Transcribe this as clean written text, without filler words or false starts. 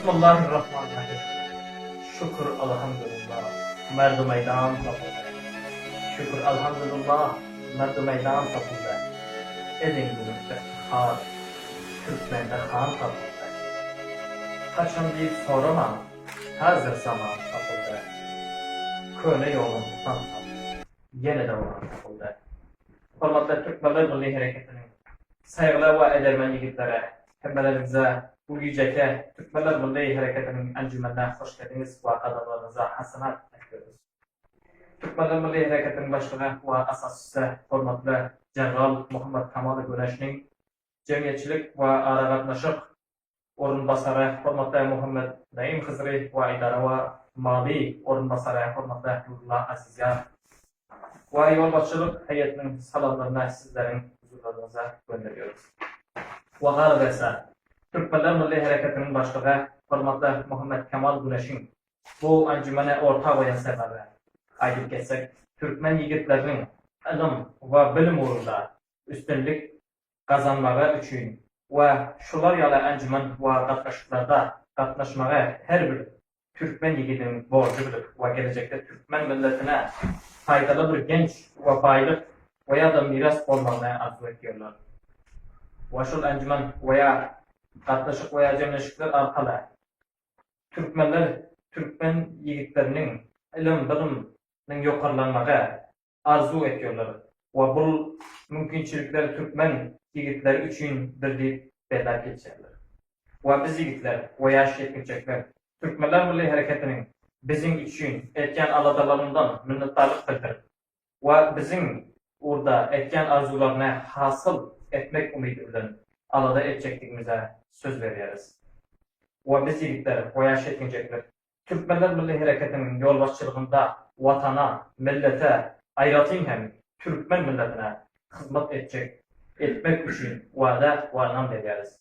Bismillahirrahmanirrahim. Şükür Alhamdulillah. Merdi meýdan tapyldy. Şükür Alhamdulillah. Merdi meýdan tapyldy. Ediň bunu iftihar. Türkmende han tapyldy. Haçan diýip soramaň. Häzir zaman tapyldy. Köne ýolun tutan sap. Ýene döwran tapyldy. Hormatly Türkmenler Milli Hereketiniň saýgyly we edermen ýigitleri, hemmeleriňize bu gijeki Türkmenler Milli Hereketiniň enjümenine hoş geldiňiz we gadamlaryňyza hasanat ekliyoruz. Türkmenler Milli Hereketiniň başlygy we asasçysy hormatly General Muhammet Kamal Güneşniň jemgyýetçilik we aragatnaşyk orunbasary hormatly Muhammet Naim Hyzry we edara we maliýe orunbasary hormatly Nurulla Azizýar we ýolbaşçylyk heýetiniň salamlaryny sizleriň huzurlaryňyza gönderýäris. We galyberse, Türkmenler Milli Hereketiniň başlygy hormatly Muhammet Kemal Güneşiň bu anjumene orta goýan sebäbi, aýdyp geçsek, türkmen ýigitleriniň ylym we bilim ugrunda üstünlik gazanmagy üçin we şular ýaly enjuman we gatnaşyklarda gatnaşmagy her bir türkmen ýigidiniň borjy bilip we gelejekde türkmen milletine paýdaly bir genç we baýlyk we ýa-da miras bolmagyny arzuw etýärler. We şol enjuman we ýa gatnaşyk we ýa jemleşikler arkaly türkmenler türkmen ýigitleriniň ylym biliminiň ýokarlanmagy arzuw etýärler we bul mümkinçilikler türkmen ýigitleri üçindir diýip belläp geçýärler. We biz ýigitler we ýaş ýetginjekler Türkmenler Milli Hereketiniň biziň üçin etýän aladalaryndan minnetdarlyk bildirip we biziň ugurda etýän arzuwlaryny hasyl etmek umydy bilen alada etjekdigimize söz berýäris. We biz ýigitler we ýaş ýetginjekler Türkmenler Milli Hereketiniň ýolbaşçylygynda Watana, millete, aýratyn hem türkmen milletine hyzmat etjek, etmek üçin wada we ynam berýäris.